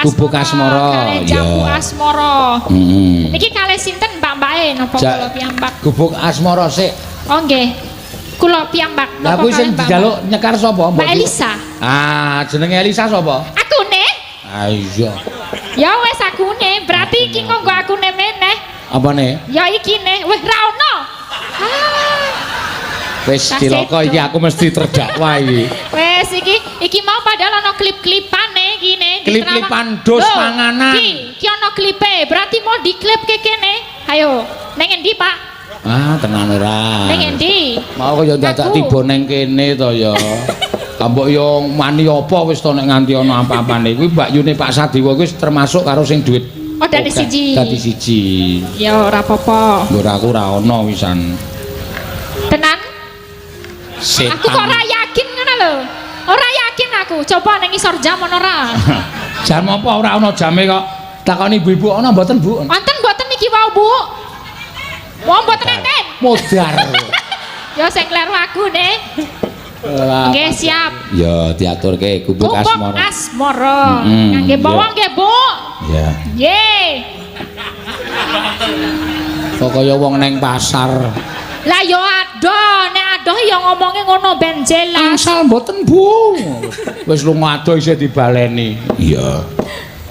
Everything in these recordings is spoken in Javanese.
Asmara. Gubuk Asmara, Kalih Jambu iya. Asmara. Heeh. Niki kalih sinten mbak-mbake napa kula piyambak? Gubuk Asmara sik. Oh nggih. Kula piyambak Lah napa kuwi sing kalih mbak-mbak? dijaluk nyekar sapa? Mbak Elisa. Ah, jenenge Elisa sapa? Akune? Ah iya. Ya wis akune, berarti iki kok nggo akune meneh. Apane? Ya iki ne, wis ra ono. Ah. Wis Tak cilaka sedo. iki, aku mesti terdakwa iki. Wes iki iki mau padahal ana klip-klipane iki ne. Klip-klipan dos Loh, panganan. Iki, iki ana klipe, berarti mau diklipke kene. Ayo, neng endi, Pak? Ah, tenan ora. Neng endi? Mau kaya dadak Aku. tiba neng kene to ya. Mbok yo mani apa wis to nek nganti ana apa-apane. Kuwi Mbak Yune Pak Sadiwa kuwi termasuk karo sing duit. Oh, dadi akeh. siji. Dadi siji. Ya ora apa-apa. Nggo aku ora ana wisan. Tenan? Setan. Aku kok ora yakin ngono lho. Ora yakin aku. Coba neng isor jam ana ora? Jam apa ora ana jame kok. Takoni ibu-ibu ana mboten, Bu? Wonten mboten niki wau, Bu? Wong mboten enten. Modar. Ya sing kleru aku ne. Lah, Nggih, siap. Ya diaturke Gubuk Gubuk Asmara. Asmara. Ngangge bawang nggih, Bu. Ya. Nggih. Kok kaya wong neng pasar. Lah yo adoh, nek adoh ya ngomonge ngono ben jelas. Angsal mboten, Bu. Wis lunga adoh isih dibaleni. Iya.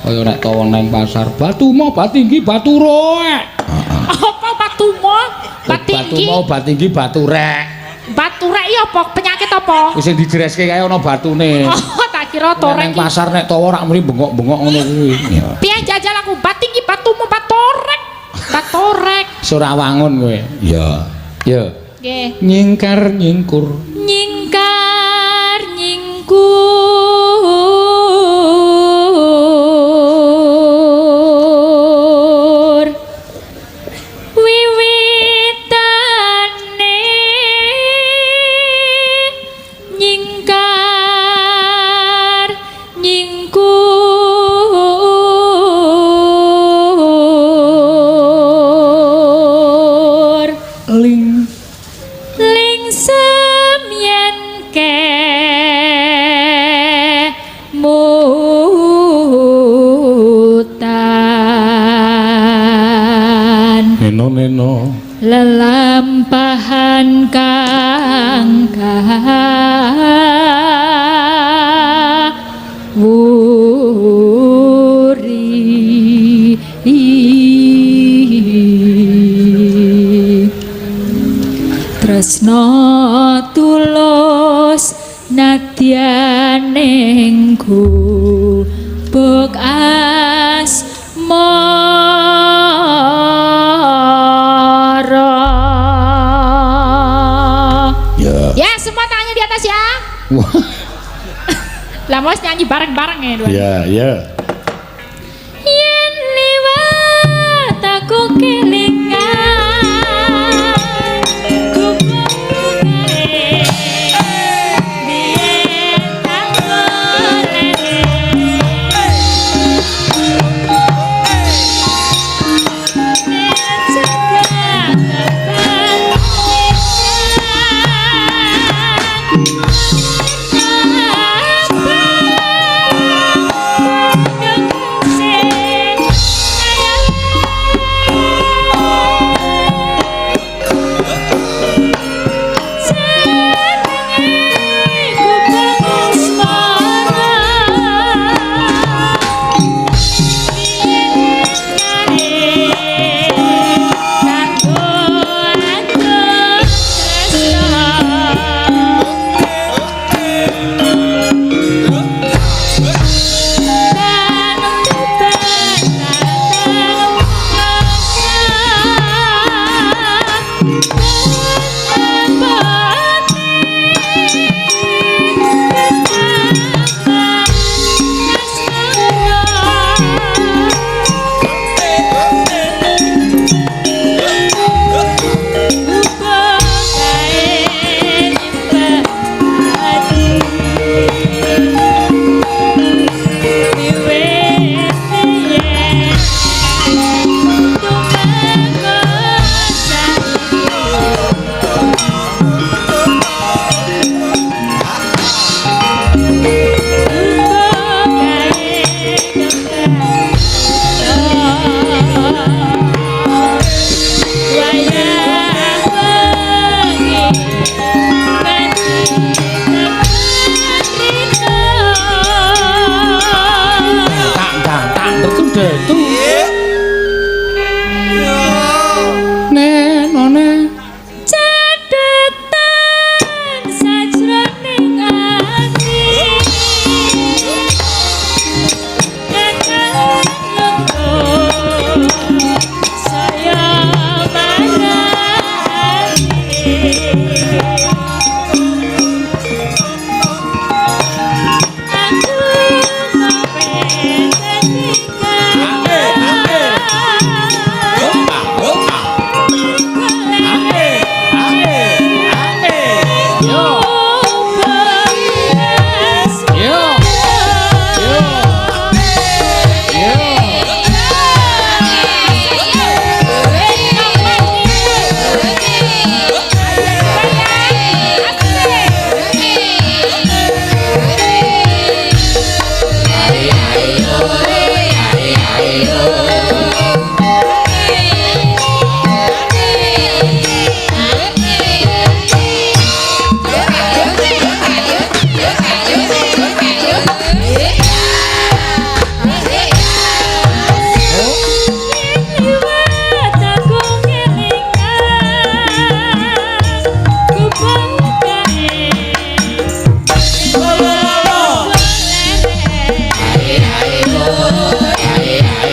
Kaya nek to wong neng pasar, batu mo, batinggi, batu roek. Apa batumo? Batu Batinggi. mau, batinggi, batu rek. Batu rek ya apa? Penyakit apa? Wis sing dijereske kae ana batune. Oh, tak kira Nek torek neng iki. pasar nek tawa rak muni bengok-bengok ngono kuwi. Iya. Piye jajal aku batinggi batumu batorek. Batorek. Wis ora wangun kowe. Iya. Ya. Nggih. Nyingkar nyingkur. Nyingkar nyingkur wiwitane nyingkar nyingkur Ling. Lingsem yen kemutan Neno neno. Lelampahan kang kawuri tresno tulus nadyan ning gubuk asmara. Ya. Ya, semua tangannya di atas ya. Wah. Lah mau nyanyi bareng-bareng ya, dua. Ya, ya. Yen liwat aku kelingan gubuk kae biyen tak golek. Ayo.